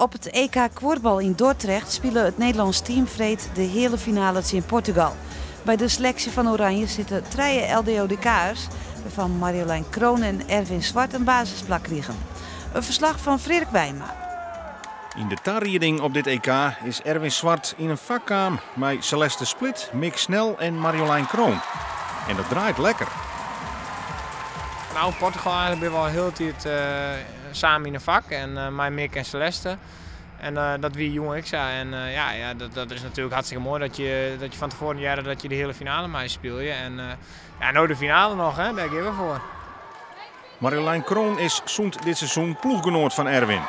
Op it EK kuorbal yn Dordrecht spile it Nederlânsk team freed de heale finale tsjin Portugal. By de seleksje fan Oranje sitte trije LDODK'ers, wêrfan Marjolijn Kroon en Erwin Zwart in basisplak krigen. In ferslach fan Freark Wijma. Yn de tarieding op dit EK is Erwin Zwart yn in fak kaam mei Celeste Split, Mick Snel en Marjolijn Kroon. En dat draait lekker. Nou, Portugal eigenlijk ben we al heel de tijd samen in een vak en mei Mick en Celeste. En dat wie jong ik sa. En ja, dat is natuurlijk hartstikke mooi dat je van tevoren jaren dat je de hele finale mei speel je. En ja, nou de finale nog, hè, daar gaan we voor. Marjolijn Kroon is sûnt dit seizoen ploechgenoat fan Erwin.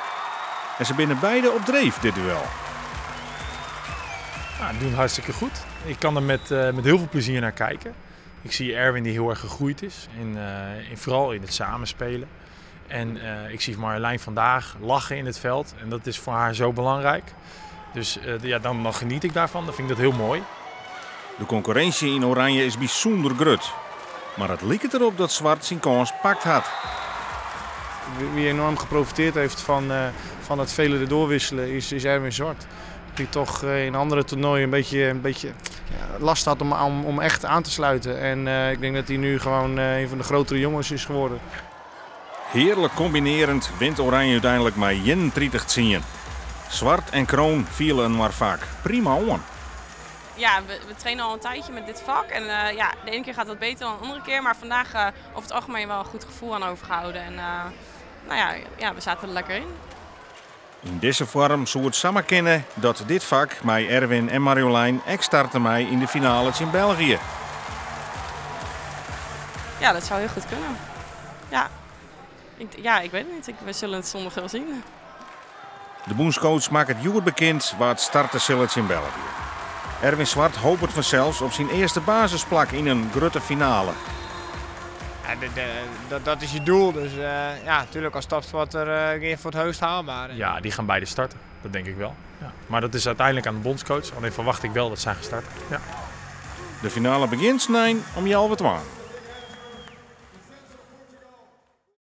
En se binne beide op dreef dit duel. Ja, die doen hartstikke goed. Ik kan er met heel veel plezier naar kijken. Ik zie Erwin die heel erg gegroeid is, vooral in het samenspelen. En ik zie Marjolijn vandaag lachen in het veld en dat is voor haar zo belangrijk. Dus ja, dan geniet ik daarvan, dan vind ik dat heel mooi. De konkurrinsje yn Oranje is bysûnder grut. Mar it liket derop dat Zwart syn kâns pakt hat. Wie enorm geprofiteerd heeft van het vele erdoor wisselen is Erwin Zwart. Die toch in andere toernooien een beetje, ja, last had om echt aan te sluiten. En ik denk dat hij nu gewoon een van de grotere jongens is geworden. Hearlik kombinearjend wint Oranje úteinlik mei 31-10. Zwart en Kroon fiele inoar faak prima oan. Ja, we trainen al een tijdje met dit vak. En ja, de ene keer gaat het beter dan de andere keer. Maar vandaag over het algemeen wel een goed gevoel aan overgehouden. En nou ja, we zaten er lekker in. Yn dizze foarm soe it samar kinne dat dit fak mei Erwin en Marjolijn ek starte mei yn de finale yn België. Ja, dat zou heel goed kunnen. Ja, ik weet het niet. We zullen het zondag wel zien. De bûnscoach makket hjoed bekend wa't starte sil yn België. Erwin Zwart hopet fansels op syn earste basisplak yn in grutte finale. Ja, dat is je doel. Dus ja, natuurlijk als topsporter ga je voor het hoogst haalbare. Ja, die gaan beide starten. Dat denk ik wel. Ja. Maar dat is uiteindelijk aan de bondscoach. Alleen verwacht ik wel dat zij gaan starten. Ja. De finale begjint snein om 11:30.